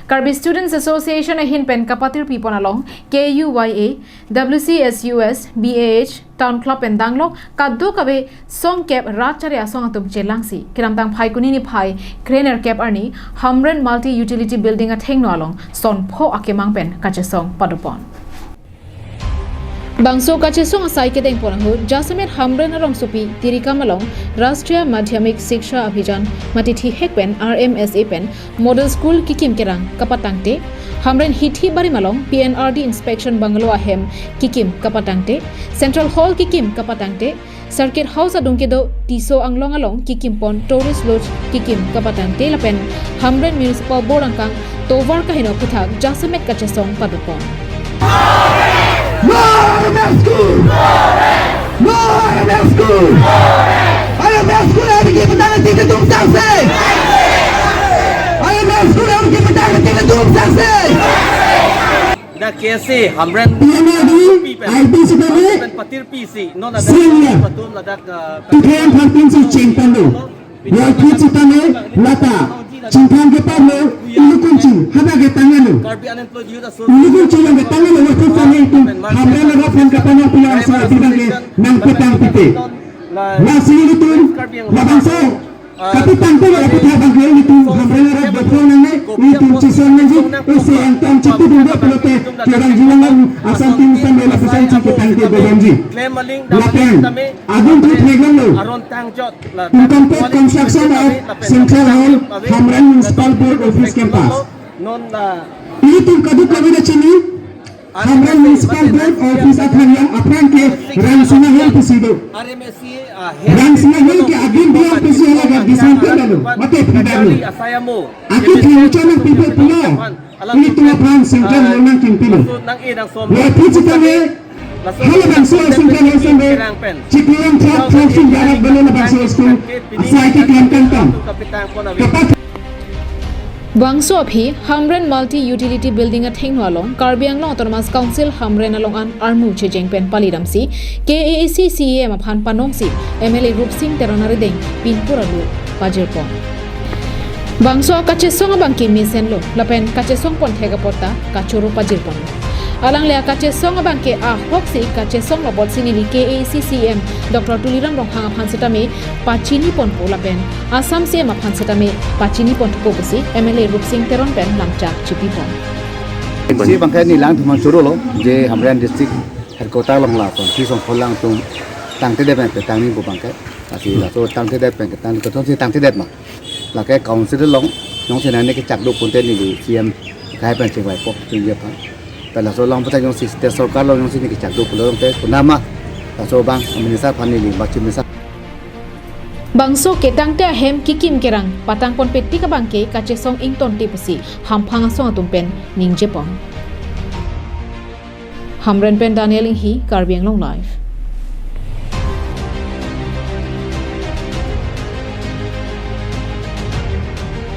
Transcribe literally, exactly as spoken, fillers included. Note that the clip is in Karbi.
Karbi Students Association ahin pen kapatirpi pon along K U Y A, W C S U S, B A H, Town Club pen danglok kadokave songkep rat chari asong atum chelangsi kedamtang Phaikuni niphai kre-nerkep arni Hamren Multi Utility Building athengno along son pho akemang pen kachesong padopon. Bangso kachesong asai kedeng pon ahut jasemet Hamren arongsopi Tirikam along Rashtriya Madhyamik Shiksha Abhiyan mate thihek pen R M S A pen Model School kikim kerang kapatangte, Hamren hithi barim along P N R D Inspection Bungalow ahem kikim kapatangte, Central Hall kikim kapatangte, Circuit House adung kedo Tisso Anglong along kikim pon Tourist Lodge kikim kapatangte lapen Hamren Municipal Board angkang tovar kaheno aphuthak jasemet kachesong padopon. No R M S School! No R M S School! R M S School ahem kepatang tingtum sangse! R M S School ahem kepatang tingtum sangse! Dak K S A Hamren P N R D, pi pen, I P C W, pen patirpi si, non ada senior. Patum ladak, uh, two thousand thirteen si cheng pon do. Lo phi sitame lata chingthang ke pon lo, ulukunchi, hada ke tanglo. Karbi Unemployed Youth Association. Ulukunchi yang ke tanglo, waktu sana itu, Hamren arat pen kapanong pulang sa bidang ke nangpetang pite. La sini itu, labangso, kapitang pun la pita bangke itu, Hamren arat betul nang ne, itu cison nang ji, ese yang tam chitu dungga pelote, kerang jilang Assam tim sampai lapisan si ketang ke bebanji. Lapen, adun tu thegang lo. Aron tangjot. Incomplete construction of Central Hall, Hamren Municipal Board Office Campus. Non la Ilitum kadokave ta chini, Hamren Municipal Board Office aphan yang aphrang ke Rangsina Hall pusi do. R M S A, ah, Rangsina Hall ke agim biang pusi hala ke dismantle lo, mate phi dalo. Asayamo. Aki thengchon nang pipe pulo. Ilitum aphan Central Hall nangkimpi lo. Nang e nang som. Lo phi sitame, halabangso Central Hall sende, chiklo thak thak sing jarak belo labangso school asai keklem kangkang. Kapat Bangso aphi, Hamren Multi Utility Building athengno along, Karbi Anglong Autonomous Council Hamren along an armu chejeng pen palidamsi, K A A C C E M aphan panongsi, M L A Rupsing Teron arideng pinpur alu pajirpon. Bangso akachesong abangke mesenlo, lapen kachesong pon thek apot ta kachoro pajirpon. Alangli akachesong abangke ahoksi kachesong labotsi neli K A A C C E M Doctor Tuliram Ronghang aphan sitame pachini ponpo lapen Assam C M aphan sitame pachini ponthupo pusi M L A Rupsing Teron pen lamchak chipipon. Si bangke neli langthum an chorolo, je Hamren District Headquarter along la, kon si song kolang tum tangtedet pen tangni pu bangke. Asi laso tangtedet pen tangni, koson si tangtedet ma. Lake council along, jongsi nangli kechak do pute neli C M kai pen chingvaipo, chingvai aphan. Pen laso along pute jongsi state sorkar along jongsi neli kechak do pulo pute, kunama, laso abang, minister aphan neli, bang chief minister. Bangso ketangte ahem kikim kerang, patang ponpe tik abangke kachesong ingtonte pusi, hamphang asong atum pen ningjepon. Hamren pen Daniel Inghi, Karbi Anglong Live.